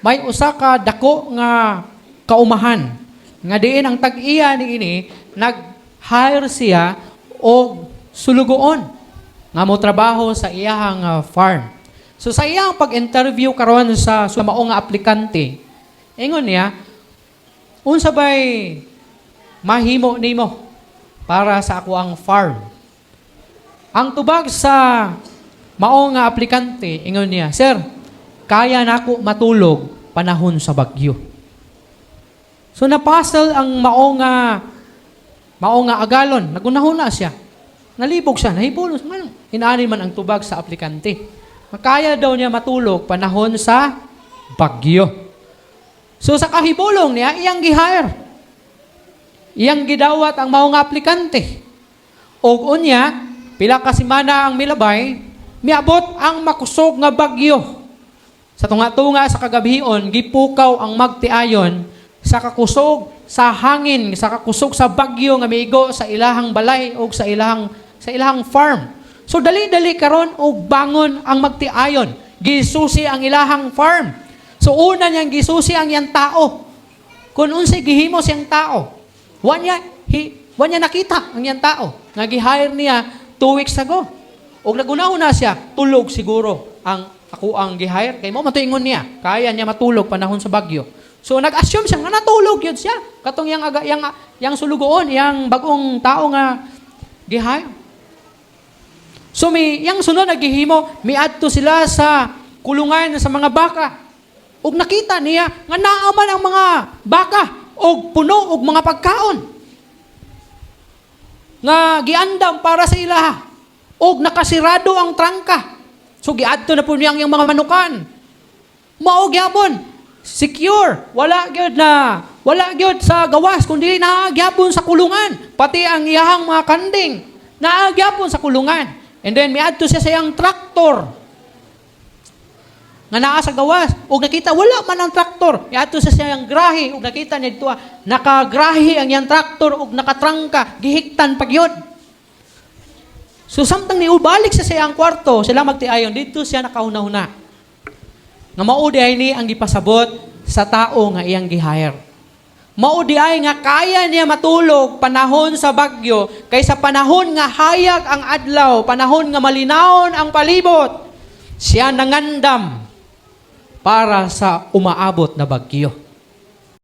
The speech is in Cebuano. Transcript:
May usa ka dako nga kaumahan nga diin ang tag-iya niini nag-hire siya og sulugoon nga mo trabaho sa iyahang farm. So sa iyang pag-interview karon sa mao nga aplikante, ingon niya, "Unsa bay mahimo nimo para sa ako ang farm?" Ang tubag sa mao nga aplikante, ingon niya, "Sir, kaya nako matulog panahon sa bagyo." So na-puzzle ang mao nga agalon, nagunahuna siya. Nalibog siya, nahibulong. Ngano? Inaani man ang tubag sa aplikante. Kaya daw niya matulog panahon sa bagyo. So sa kahibulong niya, iyang gi-hire. Iyang gidawat ang mao nga aplikante. Og unya, pila ka semana ang milabay, miabot ang makusog nga bagyo. Sa tunga-tunga sa kagabhion, gipukaw ang magtiayon sa kakusog sa hangin, sa kakusog sa bagyo nga miigo sa ilahang balay o sa ilahang farm. So dali-dali karon og bangon ang magtiayon. Gisusi ang ilahang farm. So una niyang gisusi ang iyang tao. Kung unsay gihimo siyang tao. Wa niya nakita ang iyang tao nga gi-hire niya 2 weeks ago. Og naguna-una siya, tulog siguro ang ako ang gi-hire. Kay mao man ingon niya, kaya niya matulog panahon sa bagyo. So nag-assume siya nga natulog yun siya. Katong yang aga, yang yang sulugoon, yang bagong tao nga gi-hire. So may yang sunod na gihimo, miadto sila sa kulungan sa mga baka. Ug nakita niya nga naa man ang mga baka og puno og mga pagkaon nga giandam para sa ilaha. Og nakasirado ang trangka. So giadto na po niya ang iyang mga manukan. Mao gyapon. Secure. Wala gyud na wala gyud sa gawas kundi naa gyapon sa kulungan. Pati ang iyahang mga kanding naa gyapon sa kulungan. And then miadto siya sa iyang traktor nga naa sa gawas ug nakita wala man ang traktor. Miadto siya sa iyang grahe ug nakita niya dito, nakagrahe ang iyang traktor ug nakatrangka, gihiktan pa gyud. So samtang niubalik siya sa iyang kwarto, sila magtiayon dito siya nakahuna-huna nga mao diay ni ang gipasabot sa tao nga iyang gi-hire. Mao diay nga kaya niya matulog panahon sa bagyo kaysa panahon nga hayag ang adlaw, panahon nga malinawon ang palibot. Siya nangandam para sa umaabot na bagyo.